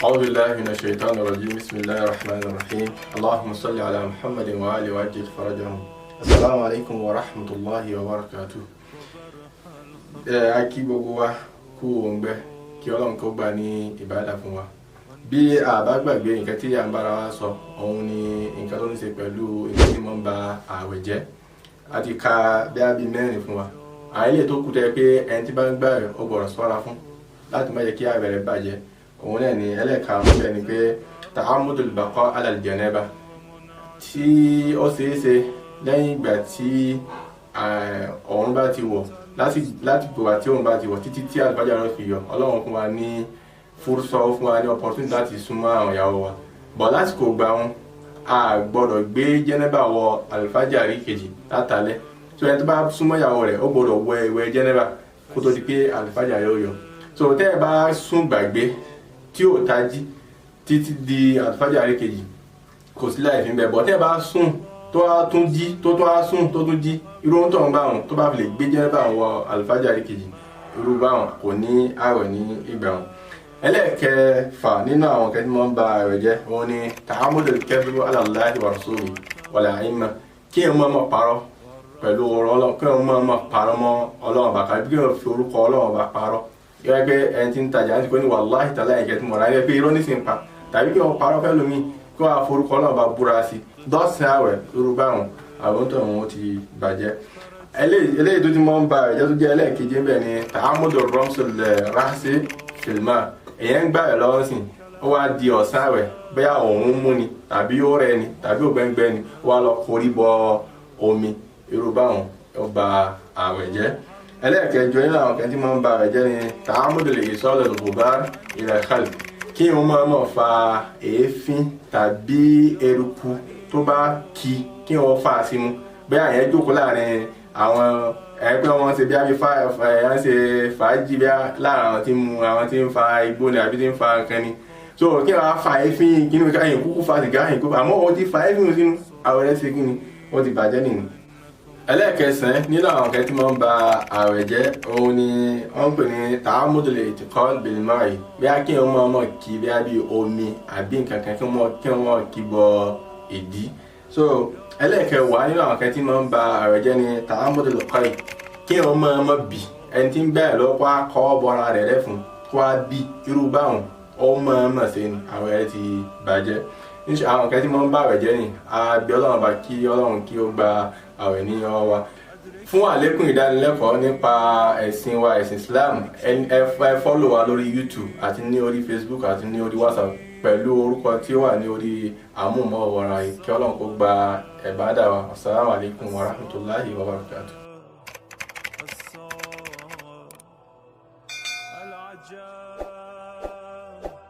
أعوذ بالله من الشيطان الرجيم. بسم الله الرحمن الرحيم. اللهم صل على محمد وآله وعجل فرجهم. السلام عليكم ورحمة الله وبركاته. Ẹ a kí gbogbo wa kú òǹgbẹ, kí Ọlọ́run kó gbà ní ìbádà fún wa. Bí a bá gbàgbé, nǹkan tí à ń bára wa sọ, òun ni nǹkan tó ní ṣe pẹ̀lú nǹkan tí mo ń ba ààwẹ̀ jẹ́. A ti ka bí a bí mẹ́rin fún wa. Àwọn ilé tó kù tẹ́ pé ẹni tí bá ń gbààwẹ̀ ó gbọ́dọ̀ ṣọ́ra fún láti má jẹ́ kí ààwẹ̀ rẹ̀ bàjẹ́, òun náà ni ẹlẹ́ẹ̀karùn-ún bẹ́ẹ̀ ni pé ta'ammudul baqa ala al-janaba, tí ó ṣeé ṣe lẹ́yìn ìgbà tí ọ̀run bá ti wọ̀, láti gbòwà tí òun bá ti wọ̀ títí tí àlùfáàjà rẹ̀ fi yọ. Ọlọ́run fún wa ní fúrúsọ, fún wa ní opportunity láti súnmọ́ àwọn ìyàwó wa bọ̀. Lásìkò gbà wọn, a gbọ́dọ̀ gbé jẹ́nẹ́bà wọ àlùfáàjà rí kejì látàlẹ́. So ẹni tó bá súnmọ́ ìyàwó rẹ̀, ó gbọ́dọ̀ wẹ ìwẹ̀ jẹ́nẹ́bà kó tó di pé àlùfáàjà rẹ̀ ó yọ. So tẹ́ ẹ bá sún gbàgbé tí ò tají títí di àlùfáàjà rí kejì, kò sí láì fi ń bẹ̀ bọ́. Tẹ́ ẹ bá sùn tó á tún jí, tó tún á sùn tó tún jí, irú ohun tó ń bá wọn tó bá fi lè gbé jẹ́nẹ́bà wọ àlùfáàjà kejì, irú báwọn kò ní àwẹ̀ ní ìgbà wọn. Ẹlẹ́ẹ̀kẹfà nínú àwọn nǹkan tí wọ́n ń ba àwẹ̀ jẹ́, òun ni ta'ammudul kadhibu ala Allahi wa rasulihi wal a'imma, kí ẹ̀ mọ́ mọ́ parọ́ pẹ̀lú ọ̀rọ̀ Ọlọ́run, kí ẹ̀ mọ́ mọ́ parọ́ mọ́ Ọlọ́run bá kàbí kí ẹ̀ fi orúkọ Ọlọ́run bá parọ́. Yọ pé ẹni tí ń tajà ní ti kò ní wàláhì tàlá ẹ̀kẹ́ tí mo rà ní pé irọ́ nísìnyí pa, tàbí kí wọ́n parọ́ fẹ́ lómi, kí wọ́n forúkọ Ọlọ́run bá búra sí dọ́sìn àwẹ̀, irú báwọn àwọn tó wọn ti bàjẹ́. Eléyìí tó ti mọ́ ń ba àwẹ̀ jẹ́, tó jẹ́ ẹlẹ́ẹ̀keje ń bẹ̀ ni ta'ammudul ramsul ra'si fil ma. Èyàn ń gbà ẹ̀ lọ́wọ́ sìn, ó wá di ọ̀sán àwẹ̀, bóyá òun mú ni tàbí ó rẹ ni tàbí ògbẹ́ngbẹ́ ni, ó wá lọ korí bọ omi, irú báwọn ó ba àwẹ̀ jẹ́. Ẹlẹ́ẹ̀kẹjọ nínú àwọn kan tí máa ń ba àwẹ̀ jẹ́ ni ta'ammudul isalil ghubar ila khalq, kí wọ́n máa mọ̀ fa èéfín tàbí eruku tó bá kí kí wọ́n fà á símú. Bóyá àyẹn jókòó láàrin àwọn ẹ pé wọ́n ṣe bí a bí fa ẹ ń ṣe fàájì, bí láàrin àwọn tí ń mu, àwọn tí ń fa igbó ni àbí tí ń fa nǹkan ni. So kí wọ́n á fa èéfín kí ni ẹ̀yìn kúkú fa sìgá, ẹ̀yìn kúkú, àmọ́ wọ́n ti fa èéfín sínú, àwẹ̀ rẹ̀ ṣe kí ni, wọ́n ti bàjẹ́ nìyí. Ẹlẹ́ẹ̀kẹsàn-án nínú àwọn kan tí wọ́n ń ba àwẹ̀ jẹ́, òun ni wọ́n ń pè ní ta'ammudul i'tiqal bil ma'i, bí a kí wọ́n mọ̀ kí bí a bí omi àbí nǹkan kan kí wọ́n kí bọ ìdí. So ẹlẹ́ẹ̀kẹwàá nínú àwọn kan tí wọ́n ń ba àwẹ̀ jẹ́ ni ta'ammudul qay, kí wọ́n mọ̀ bì. Ẹni tí ń gbà lọ́wọ́ kó a kọ́ bọ́ra rẹ̀ lẹ́fun, kó a bí, irú báwọn ó mọ̀ ṣe ni, àwẹ̀ rẹ̀ ti bàjẹ́. Àwọn kan tí wọ́n ń ba àwẹ̀ jẹ́ ni. A bẹ̀ Ọlọ́run bá kí Ọlọ́run kí ó gba àwẹ̀ ní ọwọ́ wa. Fún àlékún ìdánilẹ́kọ̀ọ́ nípa ẹ̀sìn wa, ẹ̀sìn Islam, ẹ follow wa lórí YouTube àti ní orí Facebook àti ní orí WhatsApp pẹ̀lú orúkọ tí ó wà ní orí àmúhùnmáwòrán yìí. Kí Ọlọ́run kó gba ìbádà wa. Assalamu alaikum wa rahmatullahi wa barakatuh. العجائب.